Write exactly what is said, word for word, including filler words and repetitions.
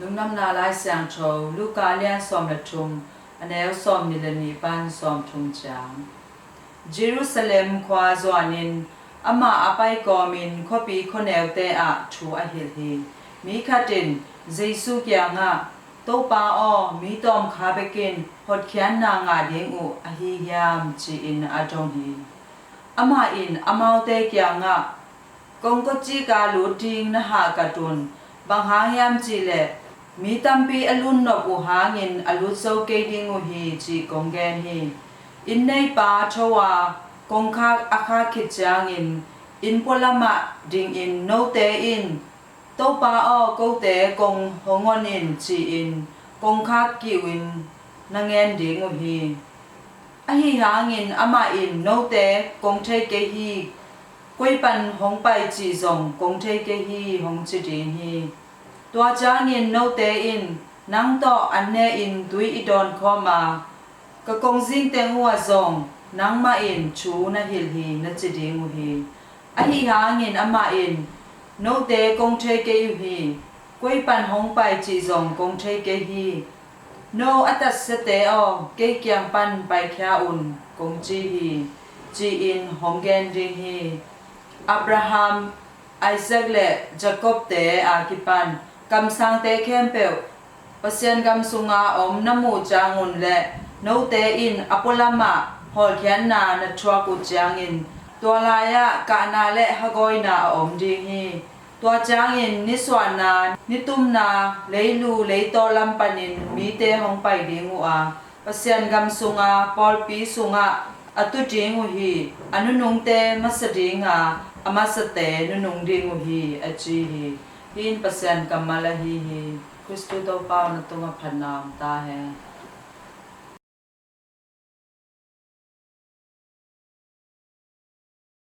Lungdamna Lai Siangtho, Luka lian sawm le thum, a neu sawm nih le nih pan sawm thum ciang. Jerusalem khua zuanin amah a pai kawmin khuapi khuaneute ah thu a hilh hi. Mi khat in Jesu kiangah, "Topa aw, mi tawmkha bekin hotkhiatna ngah ding uh ahi hiam?" ci-in a dong hi. Amah in amaute kiangah, "Kong kawcik a lut ding na hahkat un, bang hang hiam cihleh mi tampi a lut nop uh hangin a lut zo kei ding uh hi, cih kong gen hi. Inn neipa tho a kongkhak a khak khit ciangin inn pualamah dingin note in, 'Topa aw, kote kong hong on in,' ci-in kongkhak kih uh in na ngen ding uh hi. Ahi hangin amah in, 'Note kong thei kei hi, koi pan hong pai cih zong kong thei kei hi,' hong ci ding hi. Tua ciangin note in, 'Nang tawh an ne-in tui i dawn khawm a, ka kongzing teng uhah zong nangmah in thu na hilh hi,' na ci ding uh hi. Ahi hangin amah in, 'Note kong thei kei uh hi, koi pan hong pai cih zong kong thei kei hi. No a tatsiate aw, kei kiang pan paikhia un,' kong ci hi," ci-in hong gen ding hi. Abraham, Isaac le Jacob-te a kipan kamsangte khempeuh Pasian gam sunga om na muh ciangun le note in a pualamah hawlkhiatna na thuak uh ciangin, tua lai-ah kahna le hagawina a om ding hi. Tua ciangin nisuahna, nitumna, leilu leitaw lam panin mite hong pai ding uh a, Pasian gam sunga pawlpi sungah a tu ding uh hi. A nunungte masa dinga, a masate nunung ding uh hi, a ci hi. Hih in Pasian kammal ahi hi. Khristu Topa aw, na tungah phatna om ta hen.